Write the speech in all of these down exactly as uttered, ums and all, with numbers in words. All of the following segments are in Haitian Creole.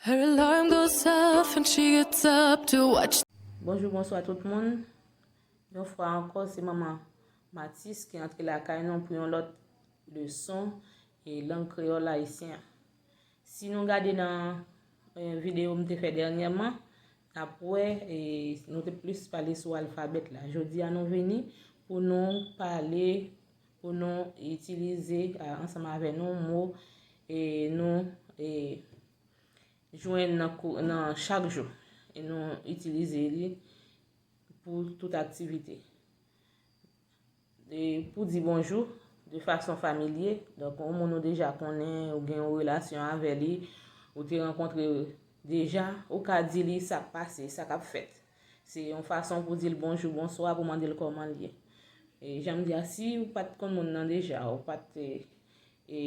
Her alarm goes off and she gets up to watch. Bonjou, bonswa tout moun. Yon fwa ankò, se manman Matis ki antre lakay nou pou yon lòt leson e lang kreyòl ayisyen an. Si nou gade nan eh, videyo m te fè dènyèman, n ap wè eh, nou te plis pale sou alfabèt la. Jodi a nou vini pou nou pale, pou nou itilize ah, ansanm avè nou mo e nou eh, jwenn nan, kou- nan chak jou e nou itilize li pou tout aktivite. E pou di bonjou de fason familye, donk yon moun ou deja konnen, ou gen yon relasyon avè li, ou te rankontre deja, ou ka di li sa k pase, sa k ap fèt. Se yon fason pou di l bonjou, bonswa, pou mande l kòman l ye. E jan m di a, si ou pa t konn moun nan deja, ou pa t e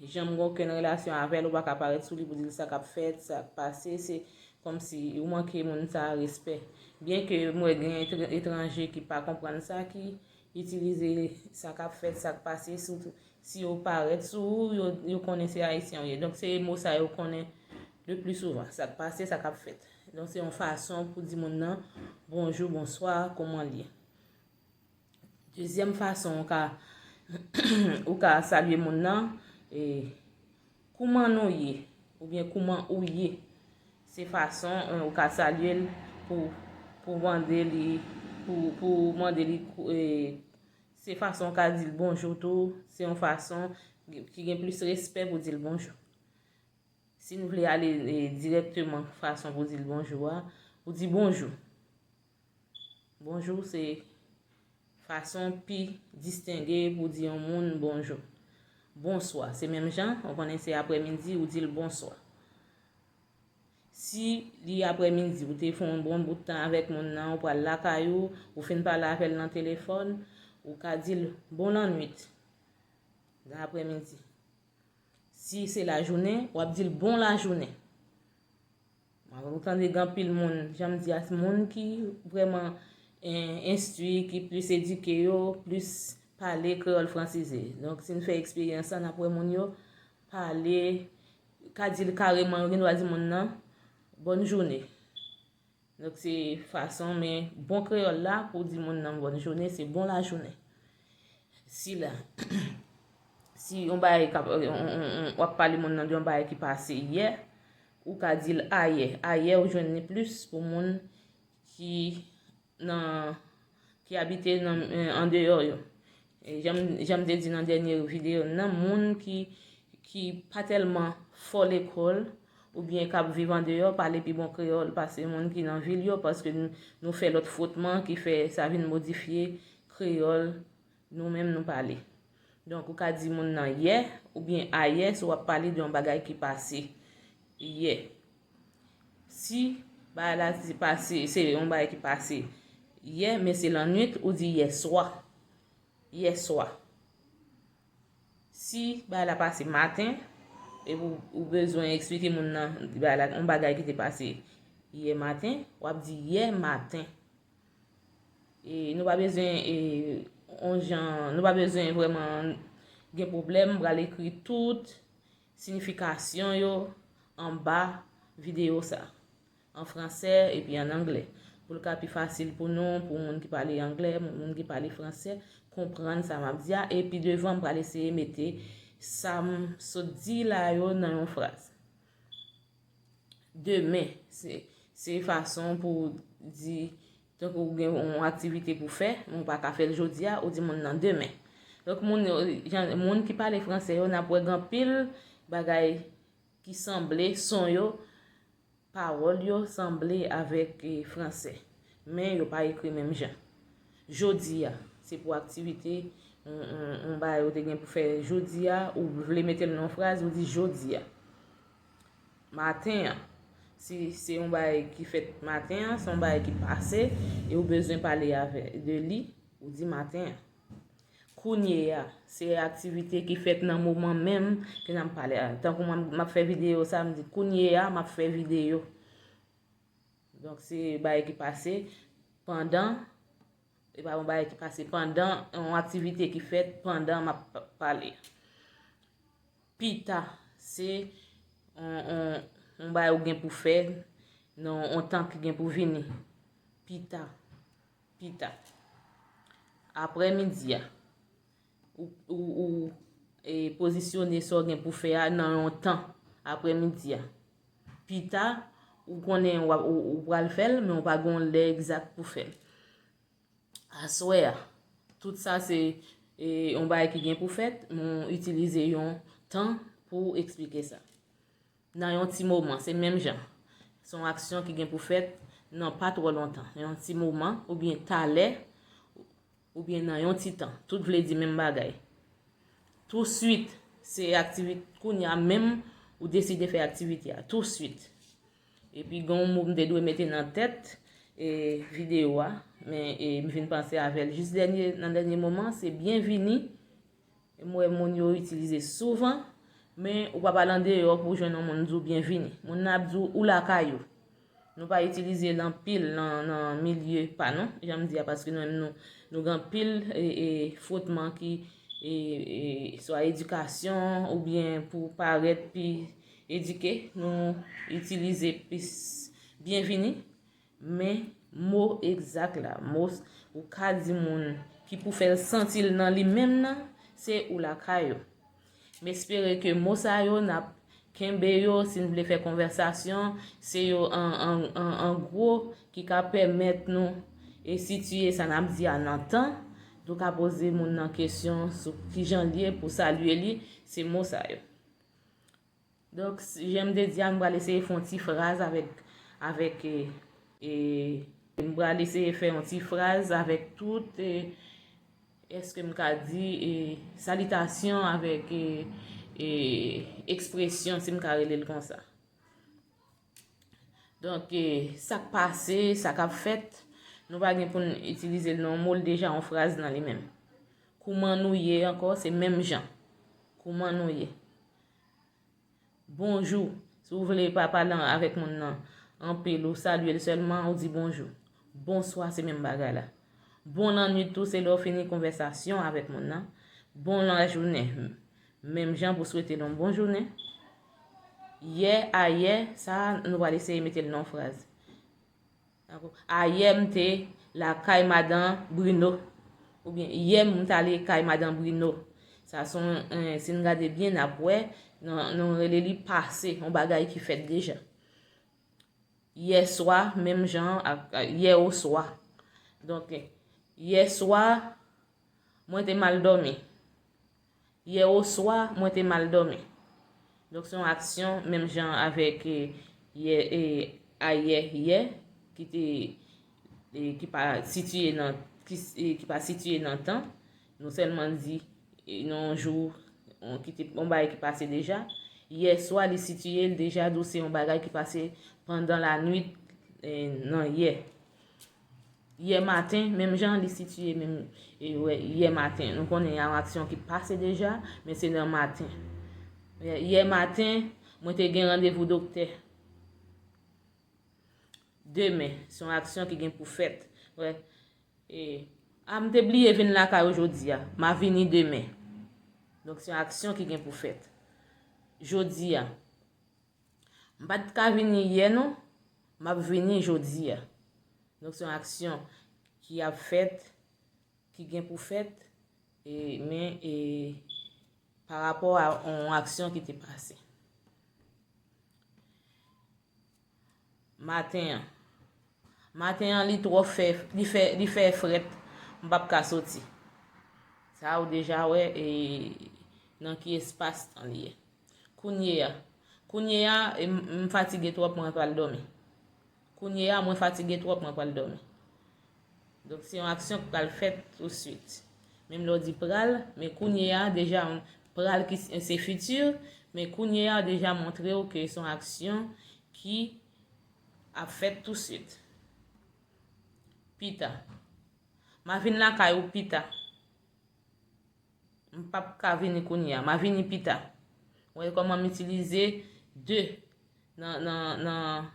janm gen okenn relasyon avè l, ou pa ka parèt sou li pou di l sa k ap fèt, sa k pase, se kòmsi ou manke moun sa a respè. Byenke m wè gen etranje ki pa konprann sa, ki itilize sa k ap fèt, sa k pase, sitou si yo parèt sou ou, yo, yo konnen se ayisyen ou ye. Donk se mo sa yo konnen le pli souvan, sa k pase, sa k ap fèt. Donk se yon fason pou di moun nan bonjou, bonswa, kòman l ye. Dezyèm fason ou ka ou ka salye moun nan, e, kouman nou ye? Oubyen kouman ou ye? Se fason eh, ou ka salye l pou, pou mande li, pou, pou mande li, eh, se fason ou ka di l bonjou tou, se yon fason ki gen plis respè pou di l bonjou. Si n vle ale eh, dirèkteman fason pou di l bonjou a, ou di bonjou. Bonjou se fason pi distenge pou di yon moun bonjou. Bonswa, se menm jan, ou konnen se aprèmidi, ou di l bonswa. Si li aprèmidi, ou te fè yon bon bout tan avèk moun nan, ou pral lakay ou, ou fin pale avè l nan telefòn, ou ka di l bon lannwit nan aprèmidi. Si se lajounen, w ap di l bon lajounen. Ou tande gen anpil moun, jan m di a, moun ki vrèman eh, enstwi, ki plis edike yo, plis pale kreyòl fransize. Donk, si n fè eksperyans la, n ap wè moun yo pale, ka di l kareman, yo gen dwa di moun nan, bòn jounen. Donk, se fason, men bon kreyòl la, pou di moun nan bòn jounen, se bon lajounen. Sila, si yon bagay k ap, w ap pale moun nan de yon bagay ki pase yè, ou ka di l ayè. Ayè, ou jwenn li plis pou moun ki nan, ki abite nan, eh, andeyò yo. E jan m, jan m te di nan dènye videyo m nan, moun ki, ki pa tèlman fò lekòl, oubyen k ap viv andeyò, pale pi bon kreyòl pase moun ki nan vil yo, paske nou, nou fè lòt fwotman ki fè sa vin modifye kreyòl nou menm nou pale. Donk, ou ka di moun nan yè oubyen ayè si w ap pale de yon bagay ki pase yè. Si bagay la se pase, se yon bagay ki pase yè, men se lannwit, ou di yèswa. Yèswa. Si bagay la pase maten, epi ou, ou bezwen eksplike moun nan bagay la, yon bagay ki te pase yè maten, w ap di yè maten. E nou pa bezwen e, on jan, nou pa bezwen vrèman gen pwoblèm, m pral ekri tout siyifikasyon yo anba videyo sa, an fransè epi an anglè, pou l ka pi fasil pou nou, pou moun ki pale anglè, moun ki pale fransè, konprann sa m ap di a, epi devan m pral eseye mete sa m sot di la yo nan yon fraz. Demen, se, se fason pou di, tankou ou gen yon aktivite pou fè, men ou pa ka fè l jodi a, ou di moun nan demen. Donk, moun yo, jan, moun ki pale fransè yo, n ap wè gen anpil bagay ki sanble, son yo, pawòl yo sanble avèk eh, fransè, men yo pa ekri menm jan. Jodi a, se pou aktivite, yon, yon, yon bagay ou te gen pou fè jodi a, ou vle mete l nan yon fraz, ou di jodi a. Maten an, si se yon bagay ki fèt maten an, se yon bagay ki pase, e ou bezwen pale avè, de li, ou di maten an. Kounye a, se aktivite ki fèt nan moman menm ke n ap pale a. Tankou mwen, m ap fè videyo sa, m di kounye a, m ap fè videyo. Donk, se bagay ki pase pandan, e pa yon bagay ki pase pandan, yon aktivite ki fèt pandan m ap pa- pale. Pita, se yon, yon, Yon bagay ou gen pou fè nan yon tan ki gen pou vini. Pita. Pita. Aprèmidi a. Ou, ou, ou e, pozisyone sa w gen pou fè a nan yon tan. Aprèmidi a. Pita, ou konnen w ap, ou, ou pral fè l, men ou pa gen yon lè egzak pou fè l. Aswè a. Tout sa se e, yon bagay ki gen pou fèt, men w itilize yon tan pou eksplike sa. Nan yon ti moman, se menm jan. Se yon aksyon ki gen pou fèt nan pa twò lontan. Nan yon ti moman, oubyen talè, oubyen nan yon ti tan. Tout vle di menm bagay. Touswit, se aktivite, kounye a menm, ou deside fè aktivite a. Touswit. Epi gen yon mo m te dwe mete nan tèt e, videyo a, men e, m vin panse avè l jis dènye, nan dènye moman, se byenvini. M wè moun yo itilize souvan, men ou p ap al andeyò pou w jwenn yon moun di w byenvini. Moun nan ap di w ou lakay ou. Nou pa itilize l anpil nan, nan milye pa nou, jan m di a, paske nou menm nou, nou gen anpil e, e, fwotman ki e, e, swa edikasyon oubyen pou parèt pi edike, nou itilize plis byenvini. Men mo egzak la, mo s- ou ka di moun ki pou fè l santi l nan li menm nan, se ou lakay ou. M espere ke mo sa yo n ap kenbe yo si n vle fè konvèsasyon, se yo an, an, an, an gwo ki ka pèmèt nou e sitiye sa n ap di a nan tan, nou ka poze moun nan kesyon sou kijan l ye pou salye li, se mo sa yo. Donk, jan m te di a, m pral eseye fè yon ti fraz avèk, avèk, e, e, m pral eseye fè yon ti fraz avèk tout, e, èske m ka di, e, salitasyon avèk, e, e, ekspresyon, si m ka rele l konsa. Donk, e, sa k pase, sa k ap fèt, nou pa gen pou n itilize l nan yon mo, l deja yon fraz nan li menm. Kouman nou ye ankò, se menm jan. Kouman nou ye? Bonjou. Si w vle pa pale avèk moun nan anpil, ou salye l sèlman, ou di bonjou. Bonswa, se menm bagay la. Bon lannwit tou, se lè w fini konvèsasyon avèk moun nan. Bon lajounen. Menm jan pou swete l yon bon jounen. Yè, ayè, sa a, nou pral eseye mete l nan yon fraz. Dakò? Ayè, m te lakay madan Brino. Oubyen, yè, m t ale kay madan Brino. Sa se yon, eh, si n gade byen, n ap wè, nou, nou rele li pase, yon bagay ki fèt deja. Yè swa, menm jan ak, ak yè oswa. Donk, yè swa, mwen te mal dòmi. Yè oswa, mwen te mal dòmi. Donk, se yon aksyon, menm jan avèk, e, yè, e, ayè, yè, ki te, e, ki pa sitiye nan, ki, e, ki pa sitiye nan tan. Nou sèlman di, e, nan yon jou, on, ki te, yon bagay ki pase deja. Yè swa, li sitiye l deja, di w se yon bagay ki pase pandan lanwit, e, nan yè. Yè maten, menm jan li sitiye menm, e, wè, yè maten. Nou konnen yon aksyon ki pase deja, men se nan maten. Yè, yè maten, mwen te gen randevou doktè. Demen, se yon aksyon ki gen pou fèt. Wè, e, a, m te bliye vin lakay ou jodi a. M a vini demen. Donk, se yon aksyon ki gen pou fèt. Jodi a. M pa t ka vini yè non, m ap vini jodi a. Donk, se yon aksyon ki ap fèt, ki gen pou fèt, e, men, e, pa rapò a yon aksyon ki te pase. Maten an. Maten an, li twò fè, li fè, li fè frèt, m p ap ka soti. Sa ou deja wè, e, nan ki espas tan li ye. Kounye a. Kounye a, e, m, m fatige twòp, mwen pral dòmi. Kounye a, mwen fatige twòp, mwen pral dòmi. Donk, se yon aksyon ki pral fèt touswit. Menm lè w di pral, men kounye a, deja, pral ki se, se fiti, men kounye a, deja montre w ke se yon aksyon ki ap fèt touswit. Pita. M a vin lakay ou pita. M p ap ka vini kounye a. M a vini pita. Ou wè kòman m itilize de nan, nan, nan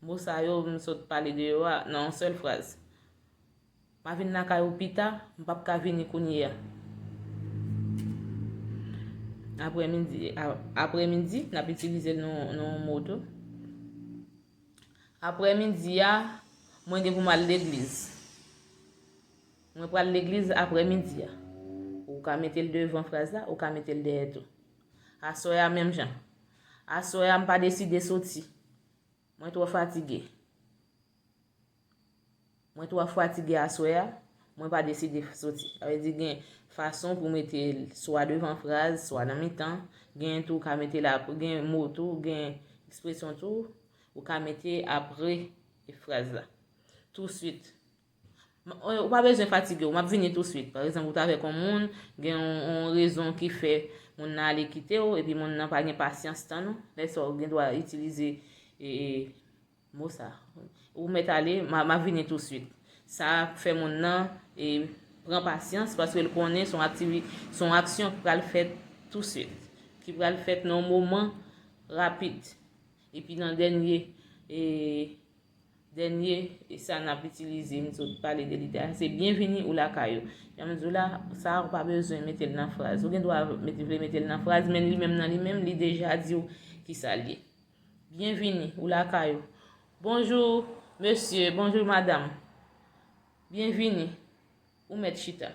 mo sa yo m sot pale de yo a nan yon sèl fraz. M a vin lakay ou pita, m p ap ka vini kounye a. Aprèmidi, a, aprèmidi, n ap itilize l nan, nan yon mo tou. Aprè midi a, mwen gen pou m al legliz. Mwen pral legliz aprè midi a. Ou ka mete l devan fraz la, ou ka mete l dèyè tou. Aswè a menm jan. Aswè a m pa deside soti. Mwen twò fatige. Mwen twò fatige aswè a, mwen pa deside soti. Sa vle di gen fason pou mete l swa devan fraz, swa nan mitan, gen tou ou ka mete l ap-, gen mo tou, gen ekspresyon tou, ou ka mete apre fraz la. Touswit. M-, ou pa bezwen fatige w, m ap vini touswit. Pa egzanp, ou t avèk yon moun, gen yon, yon rezon ki fè moun nan ale kite w, epi moun nan pa gen pasyans tann ou. Lè sa a, ou gen dwa itilize, e, e, mo sa. Ou mèt ale, m a, m a vini touswit. Sa ap fè moun nan, e, pran pasyans paske l konnen se yon aktivi-, se yon aksyon ki pral fèt touswit, ki pral fèt nan yon moman rapid. Epi nan dènye, e, dènye, e, sa n ap itilize, m sot pale de li deja, se byenvini ou lakay ou. Jan m di w la, sa a ou pa bezwen mete l nan fraz. Ou gen dwa mete, vle mete l nan fraz, men li menm nan li menm, li deja di w ki sa l ye. Byenvini, ou lakay ou. Bonjou, mesye, bonjou, madanm. Byenvini, ou mèt chita.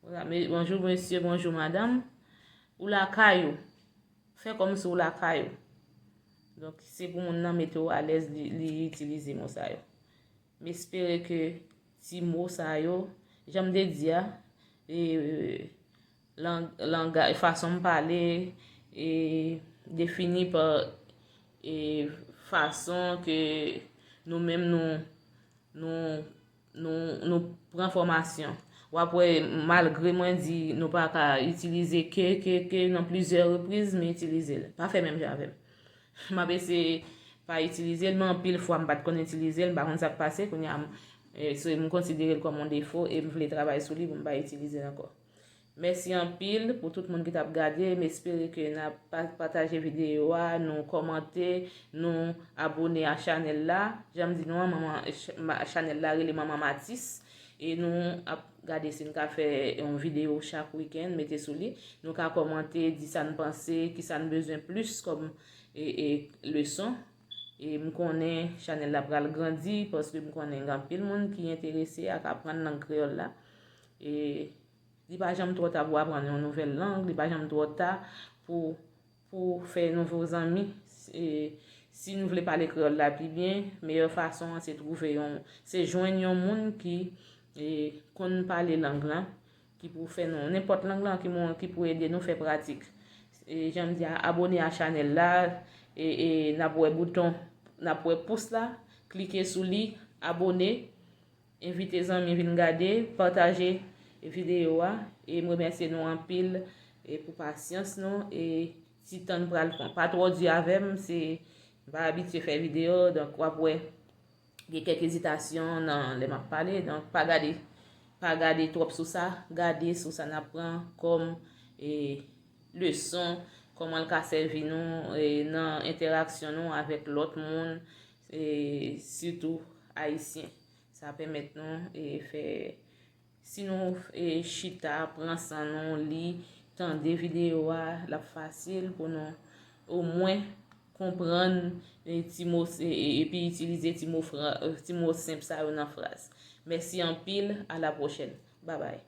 Vwala, me-, bonjou, mesye, bonjou, madanm. Ou lakay ou. Fè kòmsi ou lakay ou. Donk, se pou moun nan mete w alèz, li, li itilize mo sa yo. M espere ke ti mo sa yo, jan m te di a, e, lang-, langaj, fason m pale, e, defini pa, e, fason ke nou menm nou, nou, nou, nou pran fòmasyon. W ap wè, malgre mwen di nou pa ka itilize ke, ke, ke nan plizyè repriz, m itilize l. Pa fè menm jan avè m. M ap eseye pa itilize l, men anpil fwa m pa t konn itilize l, m pa konn sa k pase. Kounye a, m, e, se, m konsidere l kòm yon defo e m vle travay sou li pou m pa itilize l ankò. Mèsi anpil pou tout moun ki t ap gade. M espere ke n ap pa-, pataje videyo a, nou kòmante, nou abone a chanèl la. Jan m di nou an, manman, ch-, ma-, chanèl la rele Manman Matis. E nou ap gade si n ka fè yon videyo chak wikenn, mete sou li. Nou ka kòmante, di sa n panse, ki sa n bezwen plis kòm, e, e, leson. E m konnen chanèl la pral grandi, paske m konnen gen anpil moun ki enterese ak aprann lang kreyòl la. E li pa janm twò ta pou aprann yon nouvèl lang, li pa janm twò ta pou, pou fè nouvo zanmi. E si nou vle pale kreyòl la pi byen, meyè fason an se twouve yon, se jwenn yon moun ki, e, konn pale lang lan, ki pou fè nou, nenpòt lang lan ki mou-, ki pou ede nou fè pratik. E, jan m di a, abone a chanèl la, e, e n ap wè bouton, n ap wè pous la, klike sou li, abone, envite zanmi vin gade, pataje videyo a, e m remèsye nou anpil, e pou pasyans nou, e ti tan n pral pran. Pa twò di avè m, se, m pa abitye fè videyo, donk w ap wè gen kèk ezitasyon nan lè m ap pale, donk pa gade, pa gade twòp sou sa, gade sou sa n ap pran kòm, e, leson, kòman l ka sèvi nou, e, nan entèraksyon nou avèk lòt moun, e, sitou ayisyen. Sa pèmèt nou, e, fè, si nou, e, chita, pran san nou, li, tande videyo a, l ap fasil pou nou omwen konprann, e, ti mo, e, e, epi itilize ti mo fra-, e, ti mo senp sa yo nan fraz. Mèsi anpil, a la pwochèn. Babay.